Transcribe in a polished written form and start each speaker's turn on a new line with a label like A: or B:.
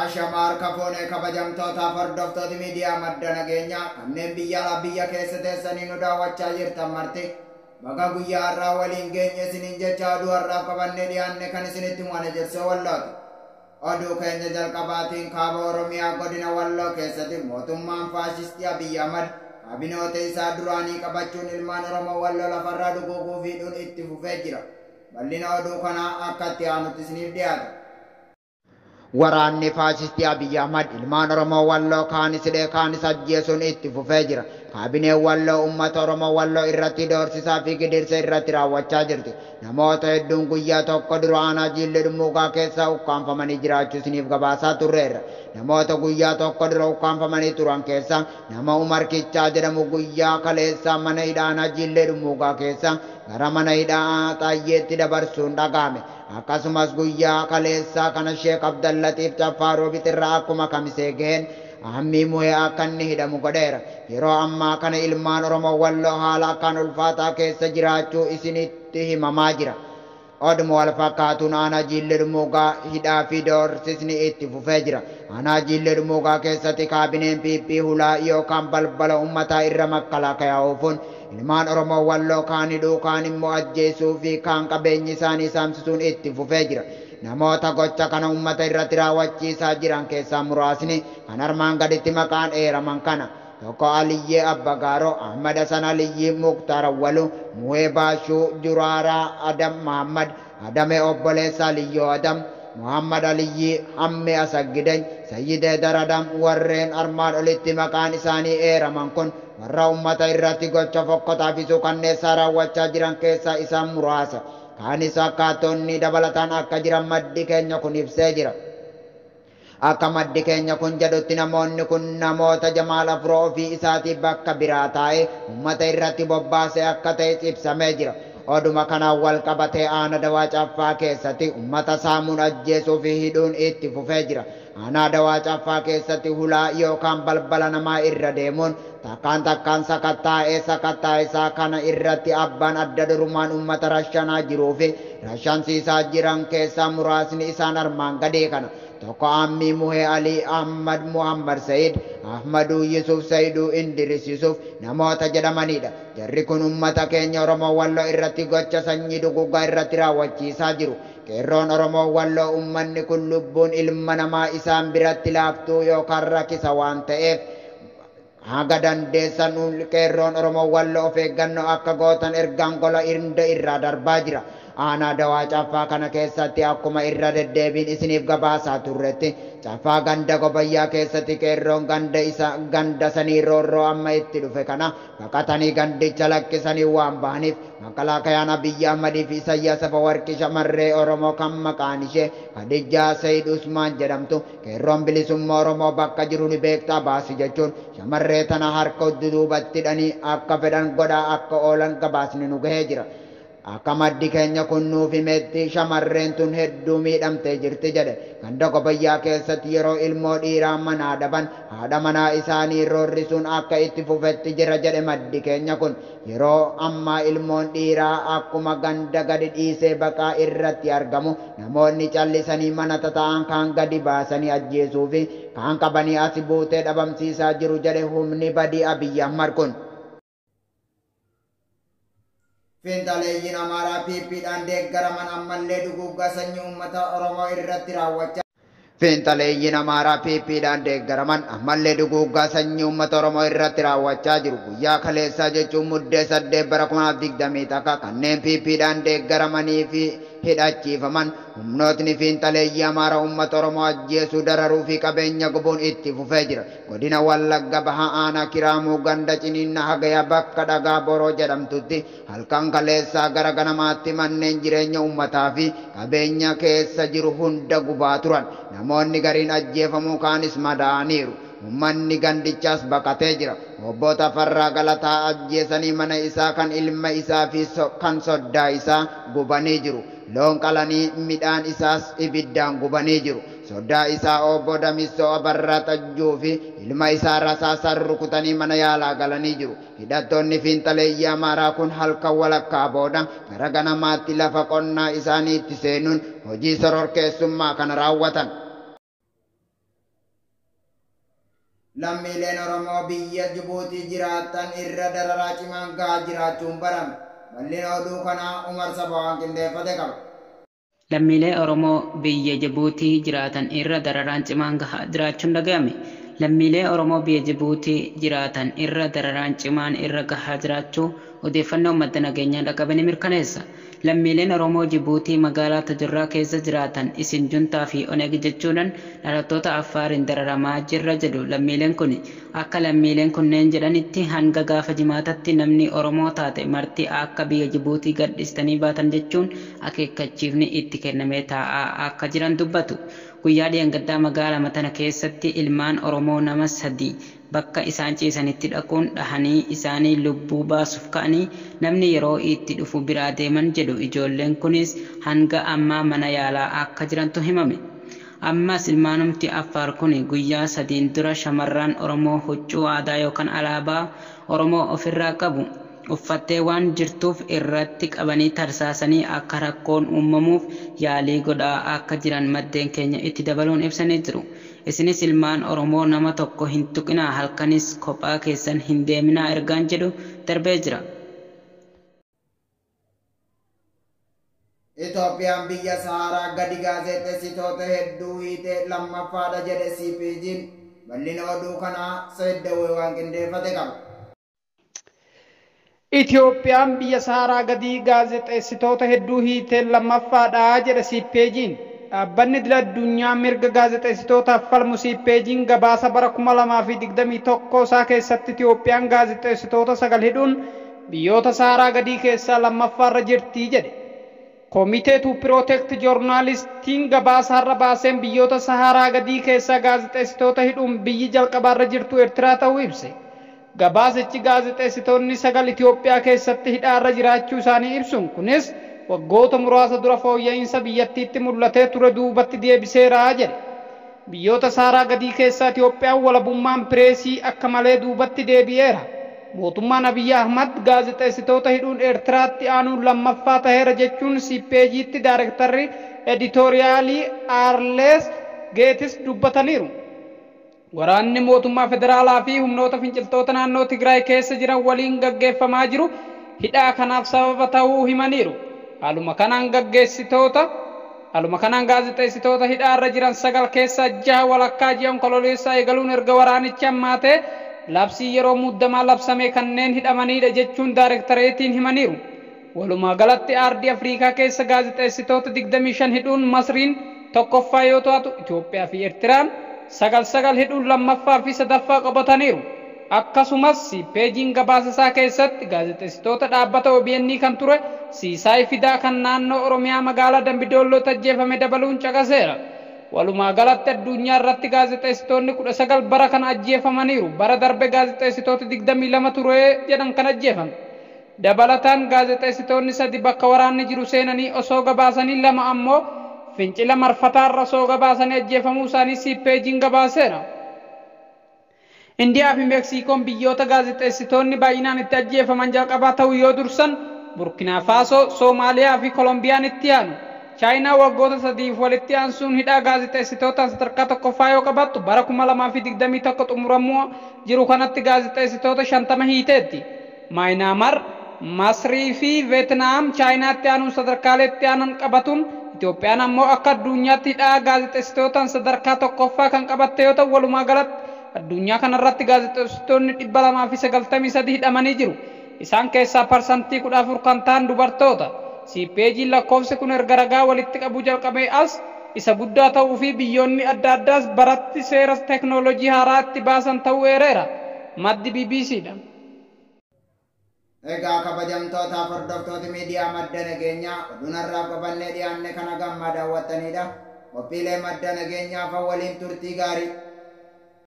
A: Ashamaa harka fuunee kabajamtootaaf hordoftoota miidiyaa Madda Nageenyaa kanneen biyya alaa biyya keessa teessanii nu daawwachaa jirtan marti baga guyyaa har'aa waliin geenye isiniin jecha oduu har'aaf qabannee dhiyaanne kan isinitti himu Ejersoo Wallooti. Oduu keenya jalqabaatiin kaaba Oromiyaa godina Walloo keessatti mootummaan faashistii Abiyyi Ahmad kaabinoota isaa duraanii qabachuun ilmaan Oromoo Walloo lafarraa duguuguu fi hidhuun itti fufee jira. Bal'ina oduu kanaa akka itti aanutti isiniif dhiyaata. Waraanni faashistii Abiyyi Ahmad ilmaan Oromoo Walloo kaanis hidhee kaanis ajjeesuun itti fufee jira. Kaabineen Walloo uummata Oromoo Walloo irratti doorsisaa fi gidirsa irratti raawwachaa jirti. Namoota hedduun guyyaa tokko dura aanaa Jiillee Dhummuugaa keessa ukkaanfamanii jiraachuu isiniif gabaasaa turreerra. Namoota guyyaa tokko dura ukkaanfamanii turan keessa nama Umar Kichaa jedhamu guyyaa kaleessaa mana hidhaa aanaa Jiillee Dhummuugaa keessa gara mana hidhaa Xaayyeetti dabarsuun dhaga'ame. Akkasumas guyyaa kaleessaa kana Sheek Abdallatiif Caffaa Roobit irraa akkuma kamisee gaheen Ammii Muhee akka inni hidhamu godheera. Yeroo ammaa kana ilmaan Oromoo Walloo haala akkaan ulfaataa keessa jiraachuu isinitti himamaa jira. Oduma wal fakkaatuun aanaa Jiillee Dhummuugaa hidhaa fi doorsisni itti fufee jira. Aanaa Jiillee Dhummuugaa keessatti kaabineen PP hulaa yookaan balbala uummataa irra makkalaakayaa oofuun ilmaan Oromoo Walloo kaan hidhuu kaan immoo ajjeesuu fi kaan qabeenyi isaanii saamsisuun itti fufee jira. Namoota gocha kana uummata irratti raawwachiisaa jiran keessaa muraasni kan armaan gaditti maqaan eeraman kana. Tokko Aliyyee Abbagaaroo, Ahmad Hasan Aliyyii, Muktaar Awwaluu, Muhee Baashuu, Juraaraa Adam Muhammad, Adamee Obboleessa Aliyyoo Adam, Muhammad Aliyyii, Hammee Asaggideny, Sayyidee Daradam warreen armaan olitti maqaan isaanii eeraman kun warra uummata irratti gocha fokkotaa fi suukanneessaa raawwachaa jiran keessaa isaan muraasa. Kaanis akkaatonni dabalataan akka jiran maddi keenya kun ibsee jira. Akka maddi keenya kun jedhutti namoonni kun namoota Jamaal Afroo ofii isaatiif bakka biraa taa'ee uummata irratti bobbaasee akka ta'e ibsamee jira. Oduma kanaan wal qabatee aanaa Dawaa Caffaa keessatti uummata saamuun ajjeesuu fi hidhuun itti fufee jira. Aanaa Dawaa Caffaa keessatti hulaa yookaan balbala namaa irra deemuun takkaan takkaan sakattaa'ee sakattaa isaa kana irratti abbaan adda durumaan uummata rashanaa jiruu fi rashansiisaa jiran keessaa muraasni isaan armaan gadii kana. Tokko Ammii Muhee Alii Ahmad Muhammad Said, Ahmaduu Yusuf Saiduu Indiris Yusuf namoota jedhamanidha. Jarri kun uummata keenya Oromoo Walloo irratti gocha sanyii duguuggaa irratti raawwachiisaa jiru. Qeerroon Oromoo Walloo uummanni kun lubbuun ilma namaa isaan biratti laaftuu yookaan rakkisa waan ta'eef haga dandeessan qeerroon Oromoo Walloo of eeggannoo akka gootan ergaan gola hunda irraa darbaa jira. Aanaa Dawaa Caffaa kana keessatti akkuma irra deddeebiin isiniif gabaasaa turretti Caffaa ganda Gobayyaa keessatti qeerroon ganda isa ganda sanii roorroo amma itti dhufe kana baqatanii gandicha lakkisanii waan bahaniif makalaakayaan Abiyyi Ahmadii fi Isaayyaas Afawarqii shamarree Oromoo kan maqaan ishee Khadijaa Sayid Usmaan jedhamtu qeerroon bilisummaa Oromoo bakka jiru ni beektaa baasi jechuun shamarree tana harka duubatti hidhanii akka fedhan godhaa akka oolan gabaasni nu gahee jira. Akka maddi keenya kun nuuf himetti shamarreen tun hedduu miidhamtee jirti jedhe. Ganda Gobayyaa keessatti yeroo ilmoo dhiiraa manaa dhaban haadha manaa isaanii roorrisuun akka itti fufetti jira jedhe maddi keenya kun. Yeroo ammaa ilmoon dhiiraa akkuma ganda gadi dhiisee baqaa irratti argamu namoonni callisanii mana tataa'an kaan gadi baasanii ajjeesuu fi kaan qabanii asi buutee dhabamsiisaa jiru jedhe humni badii Abiyyi Ahmad kun. Fiinxaleeyyiin Amaaraa PPdhaan deeggaraman ammallee duguuggaa sanyii uummata Oromoo irratti raawwachaa. Fiinxaleeyyiin Amaaraa PPdhaan deeggaraman ammallee duguuggaa sanyii uummata Oromoo irratti raawwachaa jiru. Guyyaa kaleessaa jechuun muddee 8 bara 2021 kanneen PPdhaan deeggaramanii fi hidhachiifaman humnootni fiinxaleeyyii Amaaraa uummata Oromoo ajjeesuu dararuu fi qabeenya gubuun itti fufee jira. Godina Wallagga Baha Aanaa Kiraamuu ganda Ciniinna Hagaya bakka Dhagaa Boroo jedhamtutti halkan kaleessaa gara ganamaatti manneen jireenya uummataa fi qabeenya keessa jiru hunda gubaa turan. Namoonni gariin ajjeefamuu kaanis madaa'aniiru. Uummanni gandichaas baqatee jira. Obbo Tafarraa Galataa ajjeesanii mana isaa kan ilma isaa fi kan soddaa isaa gubanii jiru. Loon qalanii midhaan isaas ibiddaan gubanii jiru. Soddaa isaa obbo Damissoo Abarraa Xajjuu fi ilma isaa rasaasaan rukutanii mana yaalaa galanii jiru. Hidhattoonni fiinxaleeyyii Amaaraa kun halkan walakkaa booda gara ganamaatti lafa qonnaa isaaniitti seenuun hojii sororkeessummaa kana raawwatan. Lammiileen Oromoo biyya Jibuutii jiraatan irra dararaa cimaan gahaa jiraachuun barame. Bal'ina oduu kanaa Umar Sabawaan qindeeffate qaba.
B: Lammiilee Oromoo biyya Jibuutii jiraatan irra dararaan cimaan gahaa jiraachuun dhaga'ame. Lammiilee Oromoo biyya Jibuutii jiraatan irra dararaan cimaan irra gahaa jiraachuu odeeffannoon madda nageenyaa dhaqabe ni mirkaneessa. Lammiileen Oromoo Jibuutii magaalaa Tajurraa keessa jiraatan isin juntaa fi Oneg jechuudhaan dhalattoota Affaariin dararamaa jirra jedhu. Lammiileen kun akka lammiileen kunneen jedhanitti hanga gaafa jimaatatti namni Oromoo taate marti akka biyya Jibuutii gadhiistanii baatan jechuun akeekkachiifni itti kennamee taa'aa akka jiran dubbatu. Guyyaa dheengaddaa magaalaa Matana keessatti ilmaan Oromoo nama sadi bakka isaan ciisanitti dhaquun dhahanii isaanii lubbuu baasuuf ka'anii namni yeroo itti dhufu biraa deeman jedhu. Ijoolleen kunis hanga ammaa mana yaalaa akka jirantu himame. Ammas ilmaanumti Affaar kun guyyaa sadiin dura shamarran Oromoo huccuu aadaa yookaan alaabaa Oromoo ofirraa qabu uffattee waan jirtuuf irratti qabanii tarsaasanii akka rakkoon uumamuuf yaalii godhaa akka jiran maddeen keenya itti dabaluun ibsanii jiru. Isinis ilmaan Oromoo nama tokko hin tuqinaa, halkanis kophaa keessan hin deeminaa ergaan jedhu darbee jira.
A: Itoophiyaan biyya Saharaa gadi gaazexeessitoota hedduu hiite lammaffaadha jedhe CPG'n. Bal'ina oduu kanaa Said Dawwee waan qindeeffate qaba.
C: Itoophiyaan biyya Saharaa gadii gaazexeessitoota hedduu hiite lammaffaadha jedhe CPG'n. Dhaabbanni idil addunyaa mirga gaazexeessitootaaf falmu CPG'n gabaasa bara 2021 isaa keessatti Itoophiyaan gaazexeessitoota 9 hidhuun biyyoota Saharaa gadii keessaa lammaffaarra jirti jedhe. Komitee to Protect Journalistiin gabaasa har'a baaseen biyyoota Saharaa gadii keessaa gaazexeessitoota hidhuun biyyi jalqabaarra jirtu Eertiraa ta'uu ibse. Gabaasichi gaazexeessitoonni 9 Itoophiyaa keessatti hidhaarra jiraachuu isaanii ibsuun kunis waggoota muraasa dura fooyya'insa biyyattiitti mul'atee ture duubatti deebiseera jedhe. Biyyoota Saharaa gadii keessaa Itoophiyaan walabummaan pireesii akka malee duubatti deebi'eera. Mootummaan Abiyyi Ahmad gaazexeessitoota hidhuun Eertiraatti aanuun lammaffaa taheera jechuun CPG'tti daayirektarri editooriyaalii Aarlees Geetis dubbataniiru. Waraanni mootummaa federaalaa fi humnoota finciltoota naannoo Tigraay keessa jiran waliin gaggeeffamaa jiru hidhaa kanaaf sababa ta'uu himaniiru. Haaluma kanaan gaazexeessitoota hidhaarra jiran 9 keessaa 6 walakkaa ji'a Onkololeessaa eegaluun erga waraanichi hammaatee labsii yeroo muddamaa labsame kanneen hidhamanidha jechuun daayirektareetiin himaniiru. Walumaa galatti aardii Afrikaa keessa gaazexeessitoota 25 hidhuun Masriin tokkoffaa yoo taatu Itoophiyaa fi Eertiraan 9 9 hidhuun lammaffaa fi sadaffaa qabataniiru. Akkasumas CPG'n gabaasa isaa keessatti gaazexeessitoota dhaabbata OBN kan ture Siisaay Fidaa kan naannoo Oromiyaa magaalaa Dambidollootti ajjeefame dabaluun caqaseera. Walumaa galatti addunyaa irratti gaazexeessitoonni 19 bara kana ajjeefamaniiru. Bara darbe gaazexeessitoota 22 ture jedhan kan ajjeefame. Dabalataan gaazexeessitoonni 3 bakka waraanni jiru seenanii osoo gabaasanii 2 ammoo fincila marfataarra osoo gabaasanii ajjeefamuu isaanii CPG'n gabaaseera. Indiyaa fi Meeksikoon biyyoota gaazexeessitoonni baay'inaan itti ajjeefaman jalqabaa ta'uu yoo dursan Burkina Faso, Soomaaliyaa fi Kolombiyaan itti aanu. Chaayinaa waggoota 3 walitti aansuun hidhaa gaazexeessitootaan sadarkaa tokkoffaa yoo qabattu bara 2021 xumuramuu jiru kanatti gaazexeessitoota 50 hiiteetti. Maayinaamar, Masrii fi Veetnaam Chaayinaatti aanuun sadarkaalee itti aanan qabatuun Itoophiyaan ammoo akka addunyaatti hidhaa gaazexeessitootaan sadarkaa tokkoffaa kan qabatte yoo ta'u walumaa galatti addunyaa kanarratti gaazexeessitoonni 293 hidhamanii jiru. Isaan keessaa parsantii 14 kan ta'an dubartoota. CPG'n lakkoofsi kun erga ragaa walitti qabuu jalqabee as isa guddaa ta'uu fi biyyoonni adda addaas baratti seera teeknooloojii haaraa itti baasan ta'uu eereera. Maddi BBCdha.
A: Egaa kabajamtootaaf hordoftoota miidiyaa madda nageenyaa oduun har'aaf qabannee dhiyaanne kana gammaa daawwattanidha. Qophiilee madda nageenyaa fa waliin turtii gaarii.